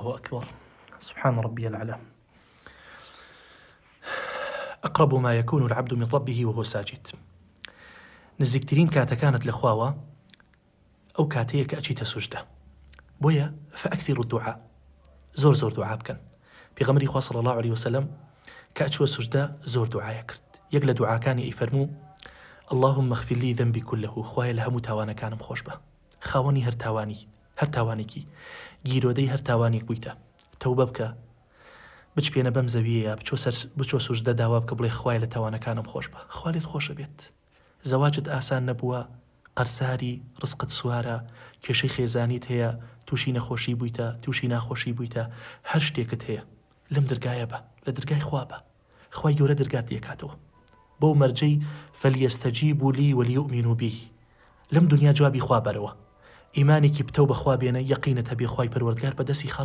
اکبر سبحان ربی الاعلی اقرب ما يكون العبد من ربه وهو ساجد نزیکترین کاتەکانت لە خواوە ئەو کاتەیە کە ئەچیتە سوجدە بۆیە فأكثروا الدعاء زۆر زۆر دوعا بکەن پێغەمبەری خوا صلی الله علیه وسلم کە ئەچووە سوجدە زۆر دوعایە کرد یەک لە دوعاکانی ئەی فەرموو اللهم اغفر لي ذنبي كله خوایە لە هەموو تاوانەکانم خۆش بە خاوەنی هەر تاوانی هەر تاوانێکی گیرۆدەی هەر تاوانێک بوویتە تەوبە بکە بچپێنە بەم زەویەیە بچۆ سەر بچۆ سوجدە داوا بکە بڵێ خوایە لە تاوانەکانم خۆش بە خوا لێت خۆشە بێت زەواجت ئاسان نەبووە قەرزاری ڕزقت سوارە کێشەی خێزانیت هەیە تووشی نەخۆشی بوویتە تووشی ناخۆشی بوویتە هەر شتێکت هەیە لەم درگایە بە لە درگای خوا بە خوای گەورە درگات لێکاتەوە بەو مەرجەی فلیستجیبوا لی ولیؤمنوا بی لەم دنیا جوابی خوا بەرەوە ئیمانێکی پتەو بەخوا بێنە یەقینت هەبێ خوای پەروەردگار بە دەستی خەڵ.